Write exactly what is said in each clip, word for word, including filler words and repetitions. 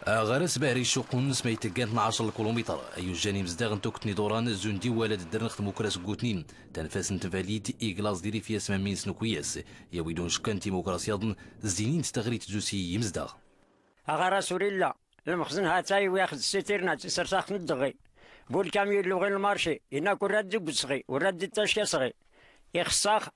Aɣaras Bahri Cuqun s ma itggan tnac lkulumiṭr, ay ujjan imezdaɣ n tukt n iḍuran zun d iwwala d ddren ɣ tmukra seg utnin, tanfast n tvalit, iglaẓ d irifyas mammi-nsen ukyas, yawi-d uncekkan timukrasiyaḍen, zzinin d taɣrit zusi imezdaɣ. Aɣaras ur illa, lmexzen ha-t-a iwi-ax-d ssitirna d tisrsaxt n ddɣi. Bu lkamyun luɣin lmarci, inak ur rad d-igusɣi, ur rad d-ittacka sɣi. Ixṣṣax,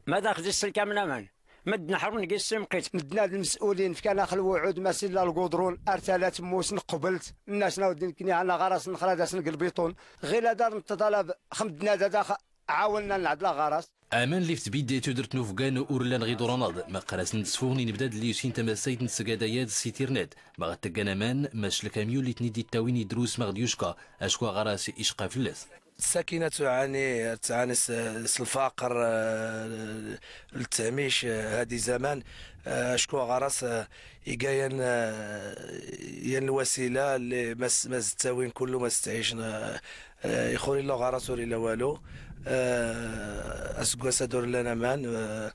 ma d ax-d isselkamen aman. Medden ḥrun deg issimqit. Medden ad lmes'ulin fkan-ax lwuɛud ma s illa lguḍrun ar tala temmut neqbelt. Nnas-n awd nekkni ɛan aɣaras nexrad-asen deg lbiṭun. Ɣila dar nṭṭalab x medden ad ad ax ɛawnen ad nɛdel aɣaras. Aman lli ftbid tudert n ufgan ur llan ɣ iḍuran-ad, ma qqar-asen-d sfuɣen inebda-d lli yusin tamasayt n tsgadayad s itirnat, ma ɣ tggan aman, ma c lkamyun lli ten-id-ittawin idrus ma ɣ d-yucka, acku aɣaras icqa fell-as. الساكنة تعاني، تعاني س-، س الفقر، آه، التهميش، آه، هذه زمان، آه، شكون غرس، آه، يقاين، آه، ين الوسيلة اللي ما س-، ما زدت وين كله ما استعيش، آه، آه، يخوري له غرس وري له والو. آه، أسقوس دور لنا مان، آه،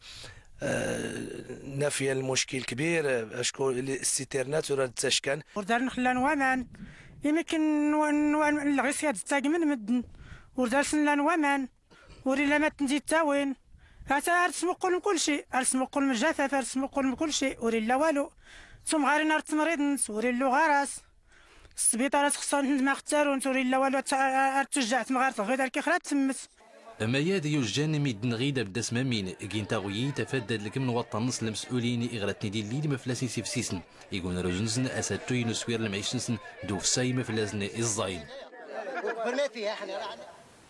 آه، نافية المشكل كبير، آه، أشكو اللي السيترنات ولا التشكن. Ur d ar nxellan waman. Imi akken n-, n-, n-, lɣisyad ttagmen medden. Ur d ar sen-llan waman. Ur illa ma ten-id-ttawin. Ata ar tesmuqqulem kulci, ar tesmuqqulem ljafaf, ar tesmuqqulem kulci, ur illa walu. Tumɣarin ar ttmrident, ur illa uɣaras. Sbiṭar ar sxeṣrent ma xtarunt, ur illa walu, ar t-, ar, ar tujjaɛ temɣart tɣid ar kixra temmet. Amayad yujjan midden ɣid abeddas mamin, gin taɣuyit, afad d adlkem n waṭṭan-nsen lemes'ulin iɣ ra ten-id-illin ma fell-asen isifsisen. Igun ruzn-nsen asattuy n uswir lemɛic-nsen d ufsay ma fell-asen iẓẓayen. Ur qbel ma fiha, ḥna.